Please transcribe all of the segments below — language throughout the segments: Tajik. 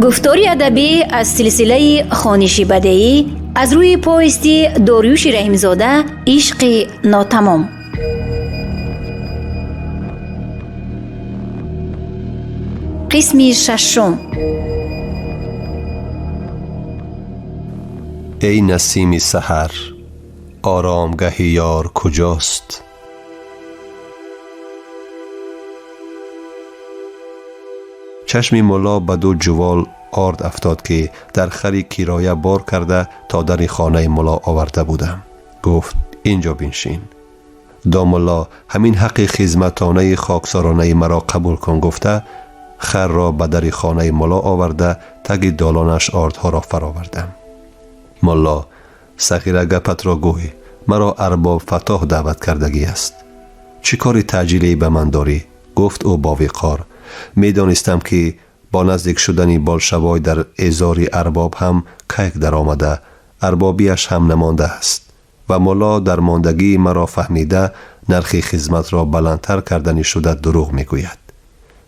Гуфтори адабӣ аз силсилаи хониши бадеӣ аз рӯи повести Дориюши Раҳимзода «Ишқи нотамом». Қисми шашум. Эй насими саҳар, оромгаҳи ёр куҷост? Чашми мулло ба ду ҷувол орд афтод, ки дар хари кироя бор карда то дари хонаи мулло оварда будам. Гуфт: инҷо биншин. Домулло, ҳамин ҳаққи хизматонаи хоксоронаи маро қабул кун, гуфта харро ба дари хонаи мулло оварда, таги долонаш ордҳоро фаровардам. Мулло: сағира, гапатро гӯй, маро арбоб Фаттоҳ даъват кардагӣ аст. Чӣ кори таъҷилие ба ман дорӣ? Гуфт ӯ бо виқор. Медонистам, ки бо наздик шудани болшавой дар эзори арбоб ҳам кайк даромада, арбобиаш ҳам намондааст ва мулло дармондагии маро фаҳмида, нархи хизматро баландтар кардани шуда дурӯғ мегӯяд.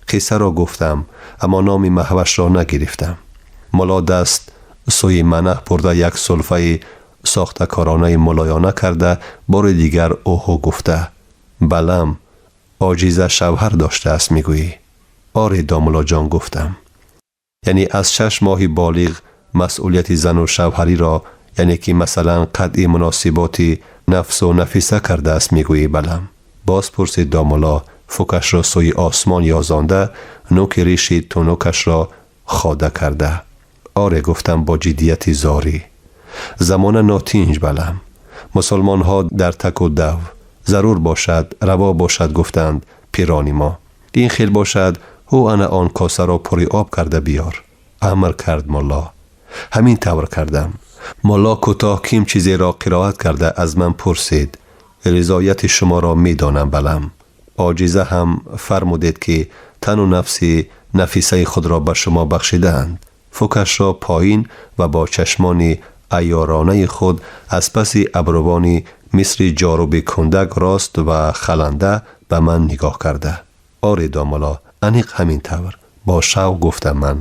Қиссаро гуфтам, аммо номи маҳвашро нагирифтам. Мулло даст сӯи манаҳ бурда, як сулфаи сохтакоронаи мулоёна карда, бори дигар оҳу гуфта: балам, оҷиза шавҳар доштааст, мегӯӣ? Оре, домуллоҷон, гуфтам. Яъне аз 6 моҳи болиғ масъулияти зану шавҳариро, яъне ки масалан қатъи муносиботи нафсу нафиса кардааст, мегӯӣ, балам? Боз пурсид домулло, фукашро сӯи осмон ёзонда, нӯки риши тунукашро хода карда. Оре, гуфтам бо ҷиддияти зорӣ. Замона нотинҷ, балам. Мусулмонҳо дар таку дав. Зарур бошад, раво бошад, гуфтанд пирони мо. Ин хел бошад, ҳу ана он косаро пури об карда биёр, амр кард мулло. Ҳамин тавр кардам. Мулло кӯтоҳ ким чизеро қироат карда, аз ман пурсид: ризояти шуморо медонам, балам. Оҷиза ҳам фармудед, ки тану нафси нафисаи худро ба шумо бахшидаанд. Фукашро поин ва бо чашмони айёронаи худ аз паси абрувони мисли ҷоруби кундак рост ва халанда ба ман нигоҳ карда. Оре, домулло, аниқ ҳамин тавр, бо шавқ гуфтам ман.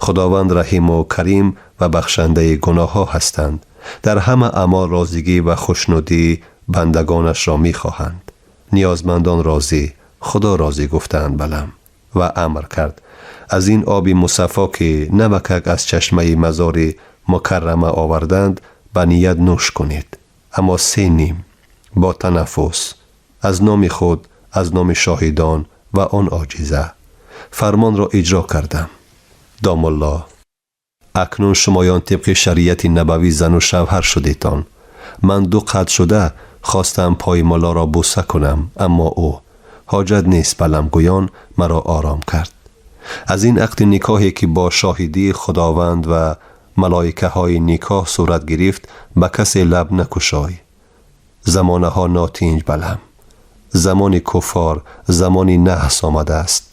Худованд раҳиму карим ва бахшандаи гуноҳҳо ҳастанд. Дар ҳама аъмол розигӣ ва хушнудии бандагонашро мехоҳанд. Ниёзмандон розӣ, Худо розӣ, гуфтаанд, балам. Ва амр кард: аз ин оби мусаффо, ки навакак аз чашмаи мазори мукаррама оварданд, ба ният нӯш кунед, аммо се ним бо танаффус, аз номи худ, аз номи шоҳидон ва он оҷиза. Фармонро иҷро кардам. Домулло: акнун шумоён тибқи шариати набавӣ зану шавҳар шудетон. Ман ду қад шуда хостам пои муллоро бӯса кунам, аммо ӯ ҳоҷат нест, балам, гӯён маро ором кард. Аз ин ақди никоҳе, ки бо шоҳидии Худованд ва малоикаҳои никоҳ сурат гирифт, ба касе лаб накушой. Замонаҳо нотинҷ, балам. Замони куффор, замони наҳс омадааст.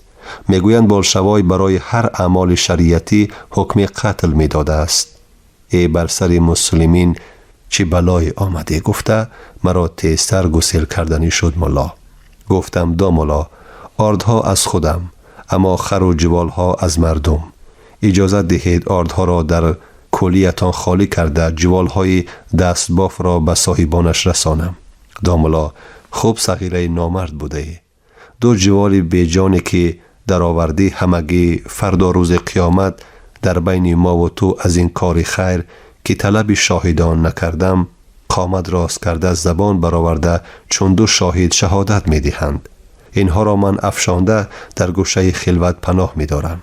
Мегӯянд, болшавой барои ҳар аъмоли шариатӣ ҳукми қатл медодааст. Э, бар сари муслимин чӣ балое омаде, гуфта маро тезтар гусел карданӣ шуд мулло. Гуфтам: домулло, ордҳо аз худам, аммо хару ҷуволҳо аз мардум. Иҷозат диҳед, ордҳоро дар кӯлиятон холӣ карда, ҷуволҳои дастбофро ба соҳибонаш расонам. Домулло: хуб, сағираи номард будаӣ. Ду ҷуволи беҷоне, ки даровардӣ, ҳамагӣ фардо рӯзи қиёмат дар байни мову ту аз ин кори хайр, ки талаби шоҳидон накардам, қомат рост карда, забон бароварда, чун ду шоҳид шаҳодат медиҳанд. Инҳоро ман афшонда дар гӯшаи хилват паноҳ медорам.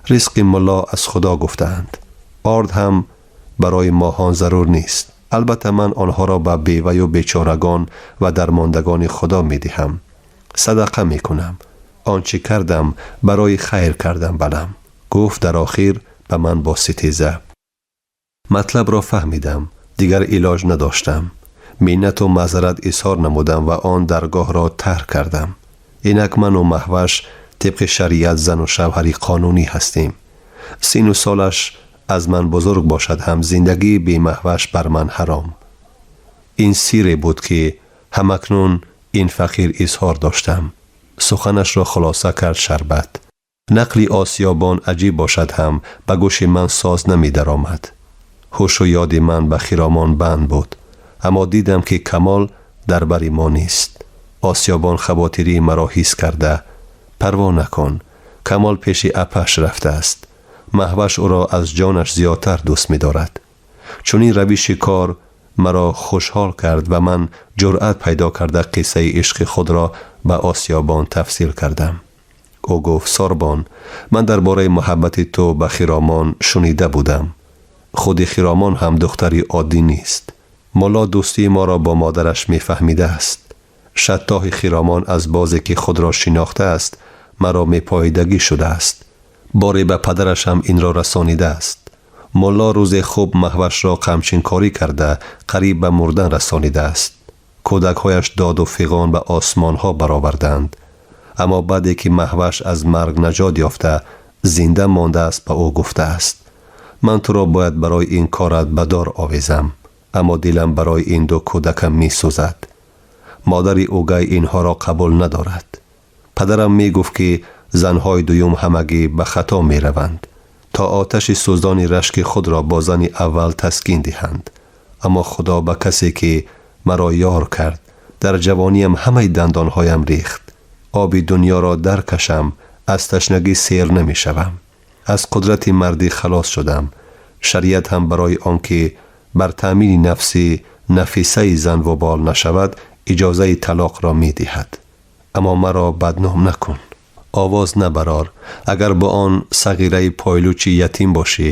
Ризқи мулло аз Худо, гуфтаанд. Орд ҳам барои моҳон зарур нест. Албатта, ман онҳоро ба беваю бечорагон ва дармондагони Худо медиҳам, садақа мекунам. Он чӣ кардам, барои хайр кардам, балам, гуфт дар охир ба ман бо ситеза. Матлабро фаҳмидам, дигар илоҷ надоштам. Миннату маъзарат изҳор намудам ва он даргоҳро тарк кардам. Инак ману Маҳваш тибқи шариат зану шавҳари қонунӣ ҳастем. Сину солаш аз ман бузург бошад ҳам, зиндагии бемаҳваш бар ман ҳаром. Ин сире буд, ки ҳамакнун ин фақир изҳор доштам. Суханашро хулоса кард шарбат. Нақли Осиёбон аҷиб бошад ҳам, ба гӯши ман соз намедаромад. Ҳушу ёди ман ба Хиромон банд буд, аммо дидам, ки Камол дар бари мо нест. Осиёбон хавотирии маро ҳис карда: «Парво накун, Камол пеши апаш рафтааст. Маҳваш ӯро аз ҷонаш зиёдтар дӯст медорад». Чунин равиши кор маро хушҳол кард ва ман ҷуръат пайдо карда, қиссаи ишқи худро ба Осиёбон тафсил кардам. Ӯ гуфт: «Сорбон, ман дар бораи муҳаббати ту ба Хиромон шунида будам. Худи Хиромон ҳам духтари оддӣ нест. Мулло дӯстии моро бо модараш мефаҳмидааст. Шаттоҳи Хиромон аз бозе ки худро шинохтааст, маро мепоидагӣ шудааст. Боре ба падараш ҳам инро расонидааст. Мулло рӯзе хуб Маҳвашро қамчинкорӣ карда, қариб ба мурдан расонидааст. Кӯдакҳояш доду фиғон ба осмонҳо бароварданд. Аммо баъде ки Маҳваш аз марг наҷот ёфта, зинда мондааст, ба ӯ гуфтааст: «Ман туро бояд барои ин корат ба дор овезам, аммо дилам барои ин ду кӯдакам месӯзад. Модари ӯгай инҳоро қабул надорад. Падарам мегуфт, ки занҳои дуюм ҳамагӣ ба хато мераванд, то оташи сӯзони рашки худро бо зани аввал таскин диҳанд. Аммо Худо ба касе, ки маро ёр кард, дар ҷавониам ҳамаи дандонҳоям рехт. Оби дунёро даркашам, аз ташнагӣ сер намешавам. Аз қудрати мардӣ халос шудам. Шариат ҳам барои он ки бар таъмини нафси нафисаи зан вобол нашавад, иҷозаи талоқро медиҳад. Аммо маро бадном накун, овоз набарор. Агар бо он сағираи пойлучи ятим бошӣ,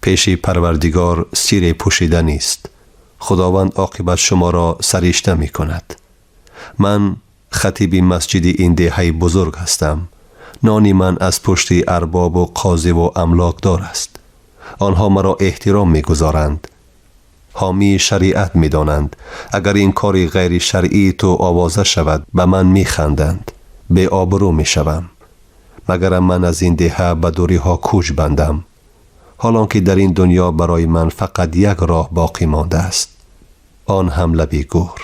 пеши Парвардигор сире пӯшида нест. Худованд оқибат шуморо саришта мекунад. Ман хатиби масҷиди ин деҳаи бузург ҳастам. Нони ман аз пушти арбобу қозиву амлокдор аст. Онҳо маро эҳтиром мегузоранд, ҳомии шариат медонанд. Агар ин кори ғайришаръии ту овоза шавад, ба ман механданд, беобрӯ мешавам. Магарам ман аз ин деҳа ба дуриҳо кӯч бандам, ҳолон ки дар ин дунё барои ман фақат як роҳ боқӣ мондааст, он ҳам лаби гӯр.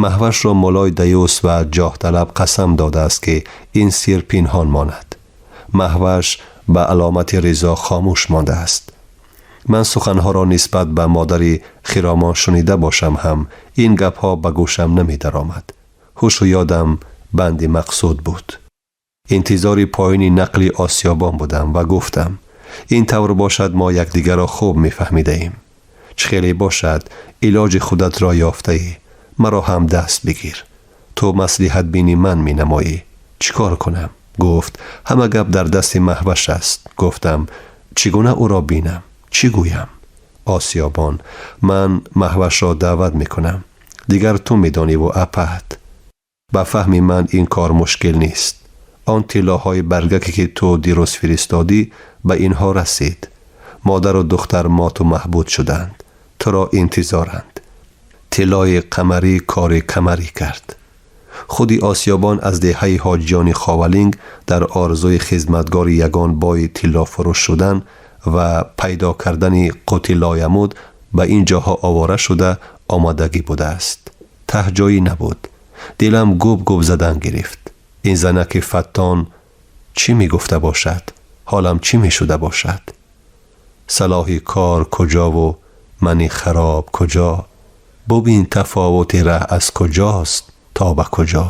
Маҳвашро муллои даюс ва ҷоҳталаб қасам додааст, ки ин сир пинҳон монад. Маҳваш ба аломати ризо хомӯш мондааст. Ман суханҳоро нисбат ба модари Хиромон шунида бошам ҳам, ин гапҳо ба гӯшам намедаромад. Ҳушу ёдам банди мақсуд буд. Интизори поёни нақли Осиёбон будам ва гуфтам: «Ин тавр бошад, мо якдигарро хуб мефаҳмидаем. Чӣ хеле бошад, илоҷи худатро ёфтаӣ, маро ҳам даст бигир. Ту маслиҳатбини ман менамоӣ. Чӣ кор кунам?» Гуфт: «Ҳама гап дар дасти Маҳваш аст». Гуфтам: «Чӣ гуна ӯро бинам? Чӣ гӯям?» Осиёбон: «Ман Маҳвашро даъват мекунам. Дигар ту медониву апаат. Ба фаҳми ман ин кор мушкил нест. Он тиллоҳои баргаке, ки ту дирӯз фиристодӣ, ба инҳо расид. Модару духтар моту маҳбуд шуданд, туро интизоранд. Тиллои қамарӣ кори камарӣ кард». Худи Осиёбон аз деҳаи ҳоҷиёни Ховалинг дар орзуи хизматгори ягон бои тиллофурӯш шудан ва пайдо кардани қути лоямуд ба ин ҷоҳо овора шуда омодагӣ будааст. Таҳҷоӣ набуд. Дилам губ губ задан гирифт. Ин занаки фаттон чӣ мегуфта бошад? Ҳолам чӣ мешуда бошад? Салоҳи кор куҷову мани хароб куҷо? Бубин, тафовути раҳ аз куҷост то ба куҷо.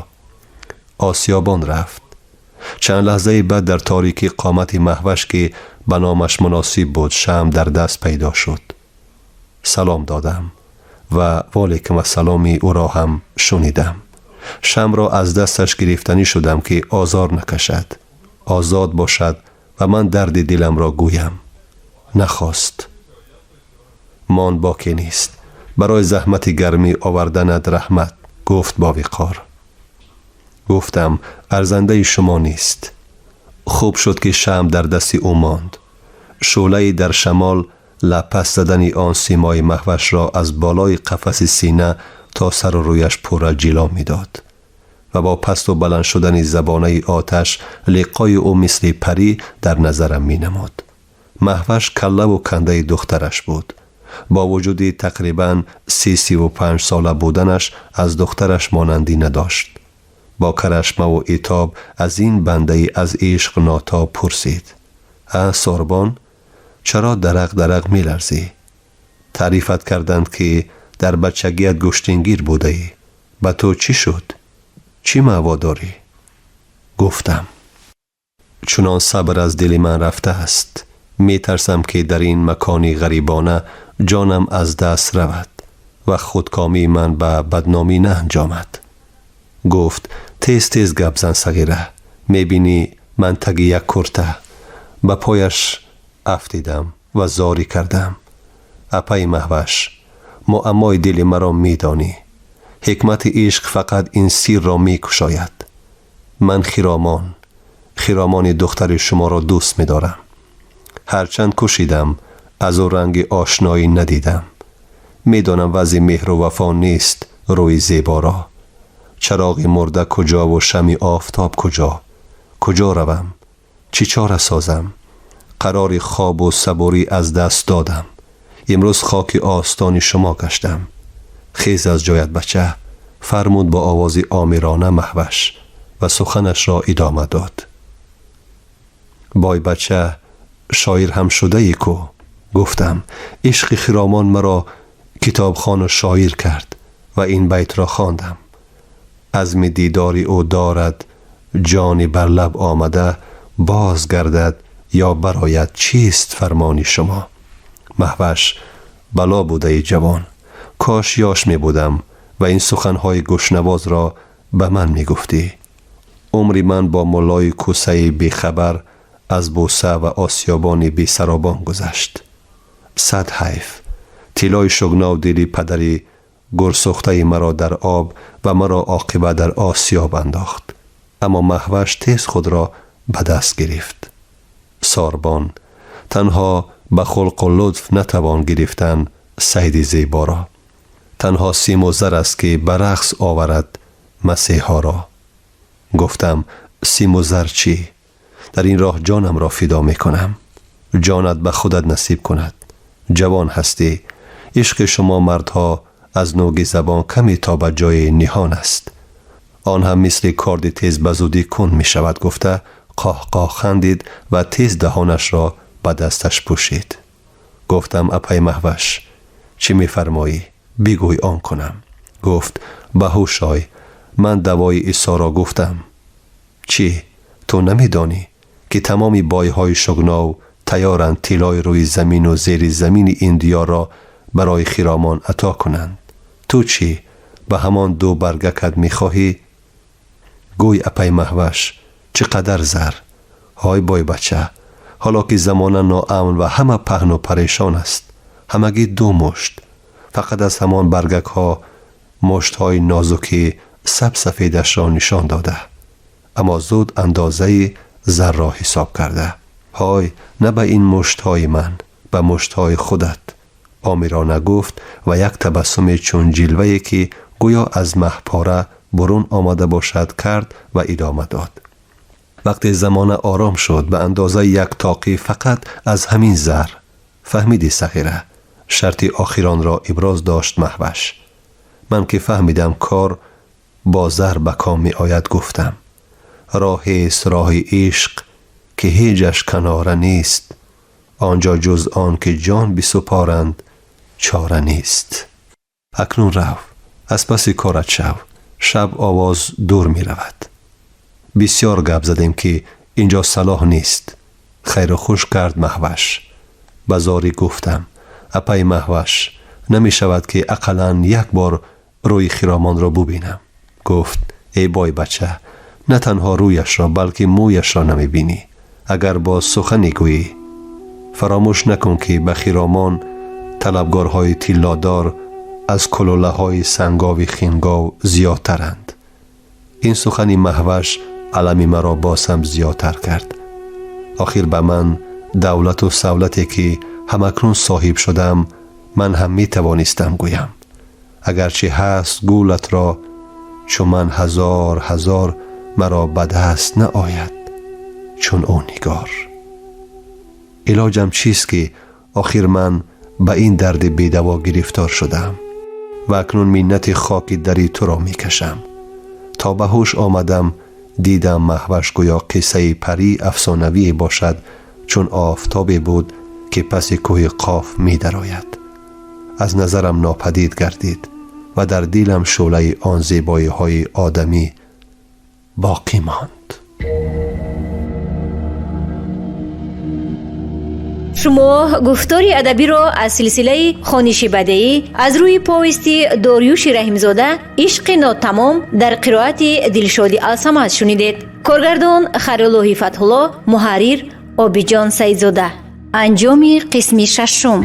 Осиёбон рафт. Чанд лаҳзаи баъд дар торикӣ қомати Маҳваш, ки ба номаш муносиб буд, шамъ дар даст пайдо шуд. Салом додам ва ваалайкум ассаломи ӯро ҳам шунидам. Шамъро аз дасташ гирифтанӣ шудам, ки озор накашад, озод бошад ва ман дарди диламро гӯям. Нахост. Мон боке нест. «Барои заҳмати гармӣ оварданат раҳмат», гуфт бо виқор. Гуфтам: «Арзандаи шумо нест». Хуб шуд, ки шамъ дар дасти ӯ монд. Шӯълаи дар шамол лапас задани он симои Маҳвашро аз болои қафаси сина то сару рӯяш пурра ҷило медод ва бо пасту баланд шудани забонаи оташ лиқои ӯ мисли парӣ дар назарам менамуд. Маҳваш каллаву кандаи духтараш буд. Бо вуҷуди тақрибан 30-35 сола буданаш, аз духтараш монандӣ надошт. Бо карашма ва итоб аз ин бандаи аз ишқ нотоб пурсид: а сорбон, чаро дарақ дарақ меларзӣ? Таърифат карданд, ки дар бачагият гӯштингир будаӣ. Ба ту чӣ шуд? Чӣ маъво дорӣ? Гуфтам: чунон сабр аз дили ман рафтааст, метарсам, ки дар ин макони ғарибона ҷонам аз даст равад ва худкомии ман ба бадномӣ наанҷомад. Гуфт: тез тез гап зан, сағира, мебинӣ, ман таги як курта. Ба пояш афтидам ва зорӣ кардам: апаи Маҳваш, муаммои дили маро медонӣ. Ҳикмати ишқ фақат ин сирро мекушояд. Ман Хиромон, Хиромони духтари шуморо дӯст медорам. Ҳарчанд кӯшидам, аз ӯ ранги ошноӣ надидам. Медонам, вазъи меҳру вафо нест рӯи зеборо. Чароғи мурда куҷову шами офтоб куҷо? Куҷо равам? Чӣ чора созам? Қарори хобу сабурӣ аз даст додам. Имрӯз хоки остони шумо гаштам. Хез аз ҷоят, бача, фармуд бо овози омирона Маҳваш ва суханашро идома дод: бой бача, шоир ҳам шудаӣ ку. Гуфтам: ишқи Хиромон маро китобхону шоир кард ва ин байтро хондам: азми дидори ӯ дорад ҷони бар лаб омада, боз гардад ё барояд, чист фармони шумо? Маҳваш: бало будаи, ҷавон, кош ёш мебудам ва ин суханҳои гӯшнавозро ба ман мегуфтӣ. Умри ман бо муллои кӯсаи бехабар аз бӯса ва осиёбони бесаробон гузашт. Сад ҳайф, тиллои шугнов дили падари гурсӯхтаи маро дар об ва маро оқибат дар осиёб андохт. Аммо Маҳваш тез худро ба даст гирифт: сорбон, танҳо ба хулқу лутф натавон гирифтан сайди зеборо. Танҳо симу зар аст, ки ба рақс оварад масеҳоро. Гуфтам: симу зар чӣ? Дар ин роҳ ҷонамро фидо мекунам. Ҷонат ба худат насиб кунад, ҷавон ҳастӣ. Ишқи шумо мардҳо аз нӯги забон каме то ба ҷои ниҳон аст. Он ҳам мисли корди тез ба зудӣ кунд мешавад. Гуфта, қоҳқоҳ хандид ва тез даҳонашро ба дасташ пӯшид. Гуфтам: апай Маҳваш, чӣ мефармоӣ, бигӯй, он кунам. Гуфт: ба ҳуш ой, ман давои Исоро гуфтам. Чӣ, ту намедонӣ, ки тамоми бойҳои Шугнов тайёранд тиллои рӯи замину зери замини ин диёрро барои Хиромон ато кунанд? Ту чӣ, ба ҳамон ду баргакат мехоҳӣ? Гӯй, апай Маҳваш, чӣ қадар зар? Ҳой, бойбача, ҳоло ки замона ноамн ва ҳама паҳну парешон аст, ҳамагӣ ду мушт. Фақат аз ҳамон баргакҳо муштҳои нозуки сабсафедашро нишон дода, аммо зуд андозаи зарро ҳисоб карда: ҳой, на ба ин муштҳои ман, ба муштҳои худат, омирона гуфт ва як табассуме чун ҷилвае, ки гӯё аз маҳпора бурун омада бошад, кард ва идома дод: вақте замона ором шуд, ба андозаи як тоқӣ фақат аз ҳамин зар. Фаҳмидӣ, сағира? Шарти охиронро иброз дошт Маҳваш. Ман ки фаҳмидам, кор бо зар ба ком меояд, гуфтам: роҳест роҳи ишқ, ки ҳеҷаш канора нест. Он ҷо ҷуз он ки ҷон бисупоранд, чора нест. Акнун рав, аз паси корат шав, шаб овоз дур меравад. Бисёр гап задем, ки ин ҷо салоҳ нест. Хайру хуш кард Маҳваш. Ба зорӣ гуфтам: апай Маҳваш, намешавад, ки ақаллан як бор рӯи Хиромонро бубинам? Гуфт: эй бойбача, на танҳо рӯяшро, балки мӯяшро намебинӣ, агар боз сухане гӯӣ. Фаромӯш накун, ки ба Хиромон талабгорҳои тиллодор аз кулулаҳои сангови хингов зиёдтаранд. Ин сухани Маҳваш алами маро боз ҳам зиёдтар кард. Охир ба ман давлату савлате, ки ҳамакнун соҳиб шудам, ман ҳам метавонистам гӯям: агарчи ҳаст гулатро чу ман ҳазор ҳазор, маро ба даст наояд чун ӯ нигор. Илоҷам чист, ки охир ман ба ин дарди бедаво гирифтор шудам ва акнун миннати хоки дари туро мекашам. То ба ҳуш омадам, дидам Маҳваш гӯё қиссаи парӣ афсонавие бошад, чун офтобе буд, ки паси кӯҳи Қоф медарояд. Аз назарам нопадид гардид ва дар дилам шӯълаи он зебоиҳои одамӣ боқӣ монд. Шумо гуфтори адабиро аз силсилаи хониши бадеӣ аз рӯи повести Дориюши Раҳимзода «Ишқи нотамом» дар қироати Дилшоди Алсамад шунидед. Коргардон Хайруллоҳи Фатҳулло, муҳаррир Обиҷон Саидзода. Анҷоми қисми шашум.